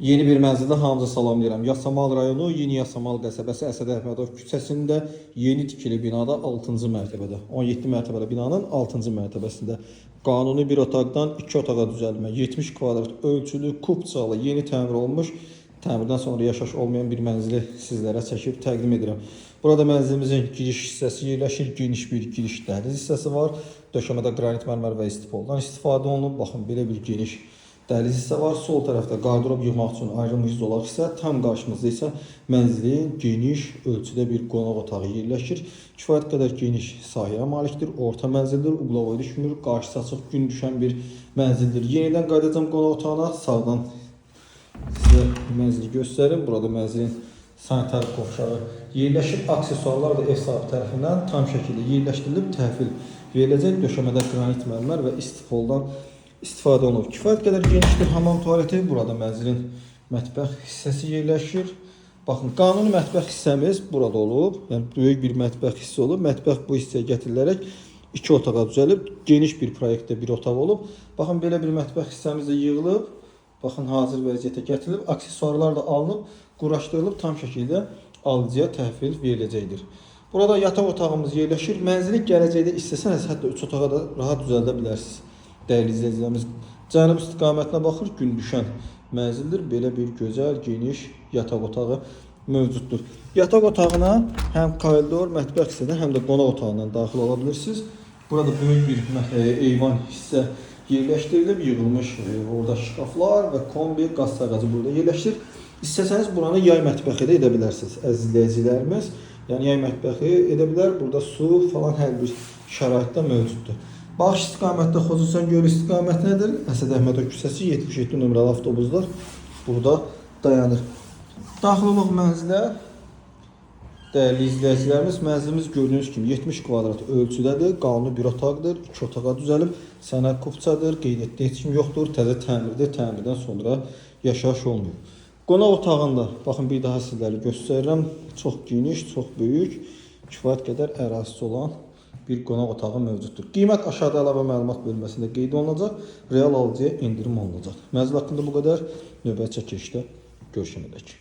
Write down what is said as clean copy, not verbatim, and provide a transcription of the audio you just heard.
Yeni bir mənzildə hamınızı salamlayıram. Yasamal rayonu, Yeni Yasamal qəsəbəsi Əsəd Əhmədov küçəsində yeni tikili binada 6-cı mərtəbədə, 17 mərtəbəli binanın 6-cı mərtəbəsində qanuni bir otaqdan 2 otağa düzəlmə, 70 kvadrat ölçülü, kupçalı, yeni təmir olunmuş, təmirdən sonra yaşayış olmayan bir mənzili sizlərə çəkib təqdim edirəm. Burada mənzilimizin giriş hissəsi yerləşir, geniş bir giriş dəhliz hissəsi var. Döşəmədə qranit mərmər və istipoldan istifadə olunub. Baxın, belə bir geniş dəhliz hissə var. Sol tərəfdə qardırob yığmaq üçün ayrılmış zolaq hissə, tam qarşımızda isə mənzilin geniş ölçüdə bir qonaq otağı yerləşir. Kifayət qədər geniş sahəyə malikdir. Orta mənzildir, uqlavoy düşmür, qarşısı açıq, gün düşən bir mənzildir. Yenidən qayıdacağam qonaq otağına. Sağdan sizə mənzili göstərim. Burada mənzilin sanitar qovşağı yerləşir. Aksesuarlar da ev sahibi tərəfindən tam şəkildə yerləşdirilib təhvil veriləcək. Döşəmədə qranit mərmər və istipoldan istifadə olunub. Kifayət qədər genişdir hamam tualeti. Burada mənzilin mətbəx hissəsi yerləşir. Baxın, qanuni mətbəx hissəmiz burada olub. Yəni böyük bir mətbəx hissi olub. Mətbəx bu hissəyə gətirilərək iki otağa düzəlib. Geniş bir proyektdə bir otaq olub. Baxın, belə bir mətbəx hissəmiz də yığılıb. Baxın, hazır vəziyyətə gətirilib. Aksesuarlar da alınıb, quraşdırılıb tam şəkildə alıcıya təhvil veriləcəkdir. Burada yataq otağımız yerləşir. Mənzili gələcəkdə istəsəniz hətta 3 otağa da rahat düzəldə bilərsiniz. Dəyərli izləyicilərimiz, cənub istiqamətinə baxır, gün düşən mənzildir. Belə bir gözəl, geniş yataq otağı mövcuddur. Yataq otağına həm koridor, mətbəx hissədən, həm də qonaq otağından daxil ola bilirsiniz. Burada böyük bir eyvan hissə yerləşdirilib, yığılmış orada şkaflar və kombi, qaz sayğacı burada yerləşir. İstəsəniz buranı yay mətbəxi də edə bilərsiniz, əziz izləyicilərimiz. Yəni yay mətbəxi edə bilər. Burada su falan hər bir şəraitdə mövcuddur. Baxış istiqamətdə Xocasən Gölü istiqamətinədir. Əsəd Əhmədov küçəsi 77 nömrəli avtobuslar burada dayanır. Daxil olaq mənzilə. Dəyərli izləyicilərimiz, mənzilimiz gördüyünüz kimi 70 kvadrat ölçüdədir. Qanuni bir otaqdır, 2 otağa düzəlib. Sənəd kupçadır, qeyd etdiyi heç kim yoxdur. Təzə təmirdir, təmirdən sonra yaşayış olmuyor. Qonaq otağında, baxın bir daha sizlərə göstərirəm. Çox geniş, çox böyük, kifayət qədər ərazisi olan bir qonaq otağı mövcuddur. Qiymət aşağıda əlavə məlumat bölməsində qeyd olunacaq. Real alıcıya endirim olunacaq. Mənzil haqqında bu qədər. Növbəti çəkilişdə görüşənədək.